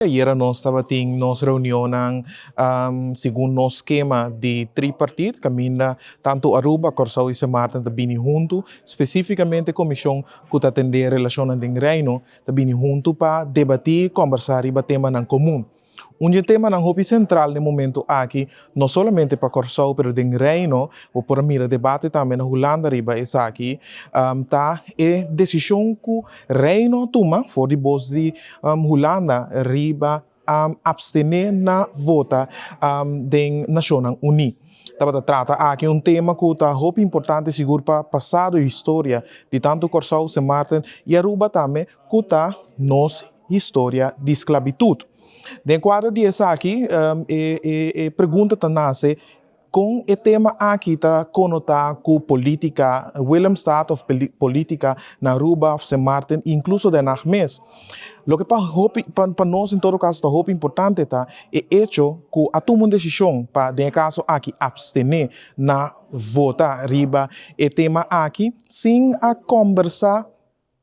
Ayera nos tabatin nos reunionnan segun nos skema di tripartit, kaminda tantu Aruba, Kòrsou i Sint Maarten ta bini huntu. Spesífikamente komishon ku ta atendé relashonnan den Reino ta bini huntu pa debatí i kòmbersá riba temanan komun. Un di e temanan hopi sentral den momento aki, no solamente pa Kòrsou pero den Reino, bo por a mira debate tambe na Hulanda riba esaki, ta e desishon ku Reino a tuma for di bos di Hulanda riba abstené na vota den Nashonnan Uní. Tabata trata aki un tema ku ta hopi importante sigur pa pasado i historia di tantu Kòrsou, Sint Maarten i Aruba tambe ku ta nos historia di sklabitut. Den kuadro di esaki e pregunta ta nase kon e tema aki ta konotá ku polítika Willemstad òf polítika na Aruba òf Sint Maarten inkluso Den Haag mes. Loke pa hopi pa nos en todo kaso ta hopi importante ta e echo ku a tuma un desishon pa den e kaso aki apstené na vota riba e tema aki sin a kòmbersá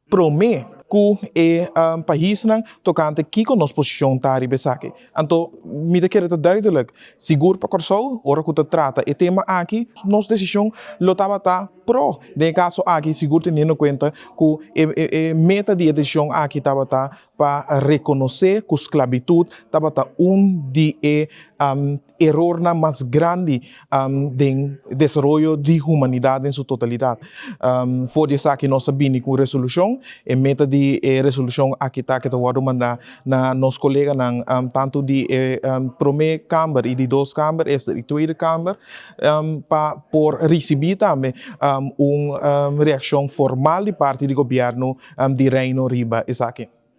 promé ku e paisnan tokante kiko nos posishon ta riba esaki. Anto mi ta kere ta duidelik, sigur pa Kòrsou ora ku ta trata e tema aki nos desishon lo tabata pro. Den e kaso aki sigur teniendo kuenta ku e meta di e desishon aki tabata pa rekonosé ku sklabitut tabata un di e erornan mas grandi den desaroyo di humanidat den su totalidat. For di esaki nos a bini ku un resolushon. E meta di e resolushon aki ta ke ta wòrdu mandá na nos koleganan tantu di e promé kamber i di dos kamber, esta di Tweede Kamer, pa por risibí tambe un reakshon formal di parti di gobièrnu di Reino riba esaki.